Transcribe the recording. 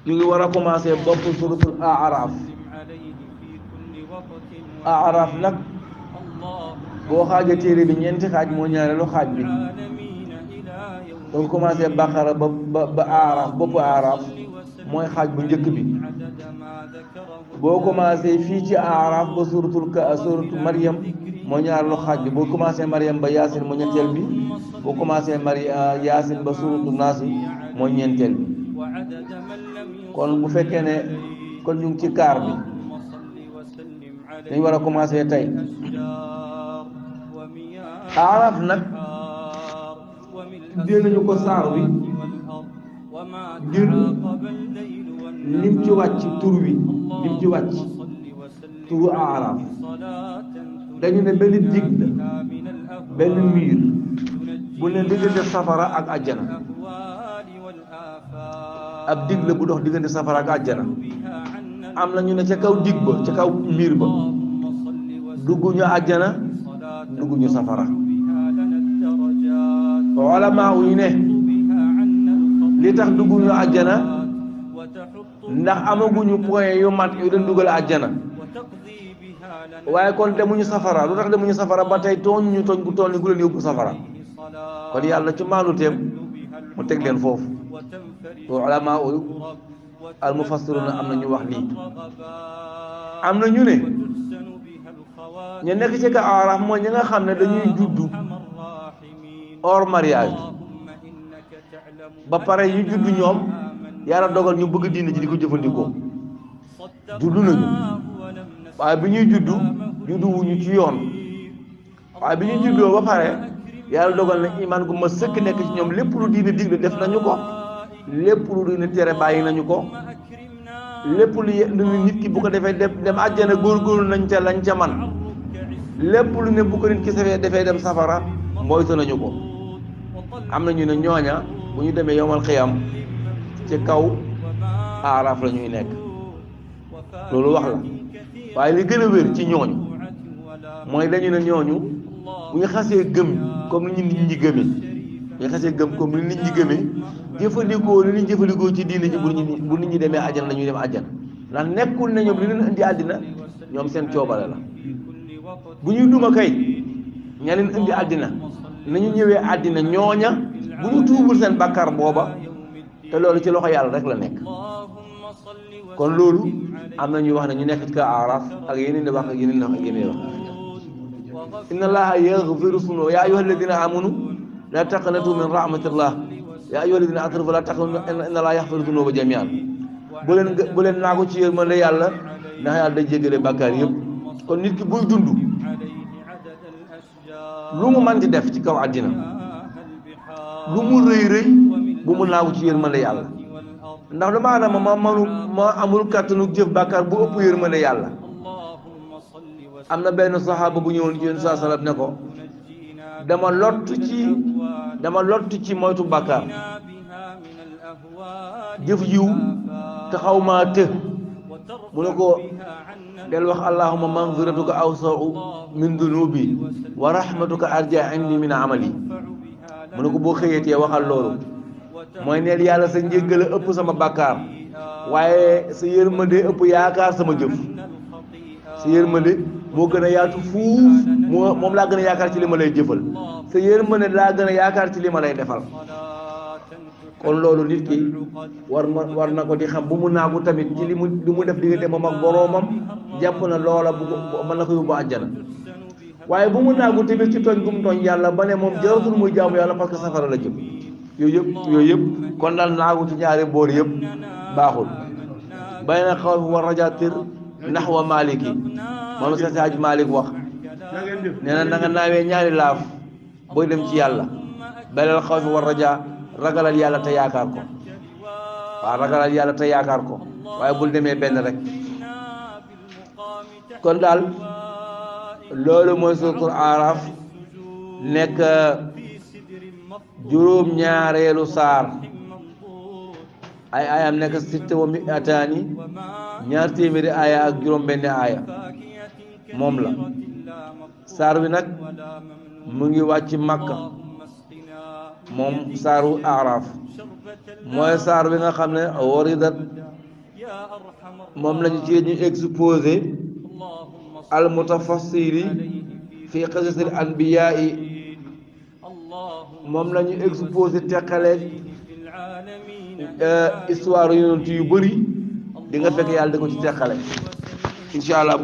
ñu ngi war a commencé bopp suratul Aaraaf. Aaraaf nag boo xaaja téere bi ñeenti xaaj moo ñaareelu xaaj bi doo commencé Baqara ba Aaraaf boppu Aaraaf mooy xaaj bu njëkk bi. boo commencé fii ci Aaraaf ba suratu Maryam moo ñaareelu xaaj bi. boo commencé Maryam ba Yaasin moo ñetteel bi. boo commencé Yaasin ba suratu Naas moo ñeenteel bi. kon bu fekkee ne kon ñu ngi ci kaar bi dañu war a commencé tey. Aaraaf nag tuddee nañu ko saar wi ngir lim ci wàcc tur wi lim ci wàcc turu Aaraaf dañu ne benn dig la benn miir bu ne diggante safara ak àjjana. ab dig la bu dox diggante safara ak àjjana. am na ñu ne ca kaw dig ba ca kaw miir ba dugguñu àjjana dugguñu safara. ulamaa yi ne li tax dugguñu àjjana ndax amaguñu point yu mat yu leen dugal àjjana. waaye kon demuñu safara lu tax demuñu safara ba tey tooñ ñu tooñ gu toll ni gu leen yóbbu safara. kon yàlla ci maalu teem mu teg leen foofu. ulamaa al mufassiruna am na ñu wax lii. am na ñu ne ñu nekk ci ka Aaraaf mooy ñi nga xam ne dañuy juddu hors mariage ba pare ñu juddu ñoom yàlla dogal ñu bëgg diine ji di ko jëfandikoo. juddu nañu waaye bi ñuy juddu wuñu ci yoon. waaye bi ñuy juddoo ba pare yàlla dogal na imaan gu ma sëkk nekk ci ñoom lépp lu diine digle def nañu ko. lépp lu diine tere bàyyi nañu ko. lépp lu nit ki bu ko defee dem àjjana góorgóorlu nañ ca lañ ca man. lépp lu ne bu ko nit ki defee dem safara moytu nañu ko. am na ñu ne ñooña bu ñu demee yowmal xiyam ci kaw Aaraaf la ñuy nekk. loolu wax la waaye li gën a wér ci ñooñu mooy dañu ne ñooñu bu ñu xasee gëm comme ni nit ñi gëmee bu ñu xasee gëm comme ni nit ñi gëmee jëfandikoo li ñu jëfandikoo ci diine ji bu nit ñi demee àjjana la ñuy dem àjjana. ndax nekkul ne ñoom li leen indi àddina ñoom seen coobare la. bu ñuy duma kay ña leen indi àddina nañu ñëwee àddina ñooña bu ñu tuubul seen bàkkaar booba te loolu ci loxo yàlla rek la nekk. kon loolu am na ñuy wax ne ñu nekk ci ka Aaraaf ak yeneen di wax ak yeneen wax ak yeneen wax. inna allaha yaghfiru zunuba yaa ayyuha alladina amanu la taqnatu min rahmatillah yaa ayyuha alladina asrafu la taqnatu inna allaha yaghfiru zunuba jamian. bu leen naagu ci yërmande yàlla ndax yàlla day jéggale bàkkaar yëpp. kon nit ki buy dund lu mu mën di def ci kaw àddina lu mu rëy rëy bu mu naagu ci yërmande yàlla ndax doomu aadama ma amul kàttanu jëf bàkkaar bu ëpp yërmande yàlla. am na benn saxaaba bu ñëwoon ci Yonent saa sallam ne ko dama lott ci moytu bàkkaar jëf yiw te xaw maa të. mu ne ko del wax allahumma maghfiratuka awsa'u min dunubi wa rahmatuka arja indi min amali. mu ne ko boo xëyetee waxal loolu mooy neel yàlla sa njéggal ëpp sama bàkkaar waaye sa yërmande ëpp yaakaar sama jëf. sa yërmande moo gën a yaatu fuuf moom laa gën a yaakaar ci li ma lay jëfal. sa yërmande laa gën a yaakaar ci li ma lay defal. kon loolu nit ki war na ko di xam bu mu naagu tamit ci li mu def diggante moom ak boroomam jàpp na loola mën na ko yóbbu àjjana. waaye bu mu naagu tamit ci tooñ bu mu tooñ yàlla ba ne moom jaratul muy jaamu yàlla parce que safara la jëm. yooyu yëpp kon daal naagu ci ñaari boor yëpp baaxul. bayna xawfi wa rajaatir naxwa maliki moom Seex Haaj Maalik wax nee na nga naawee ñaari laaf booy dem ci yàlla. baynal xawfi wa rajaa ragalal yàlla te yaakaar ko. waaw ragalal yàlla te yaakaar ko waaye bul demee benn rek. kon daal loolu mooy suuratul Aaraaf nekk juróom ñaareelu saar. ay aayam nekk sitta wa mi'ataani ñaar téeméeri aaya ak juróom benn aaya moom la. saar wi nag mu ngi wàcc Makka moom saaru Aaraaf mooy saar bi nga xam ne waridat moom lañu ci ñu exposé al mutafassili fi qisasil anbiyaa yi moom lañu exposé teqaleeg histoire yonent yu bëri di nga fekk yàlla di ko ci teqale incha allah.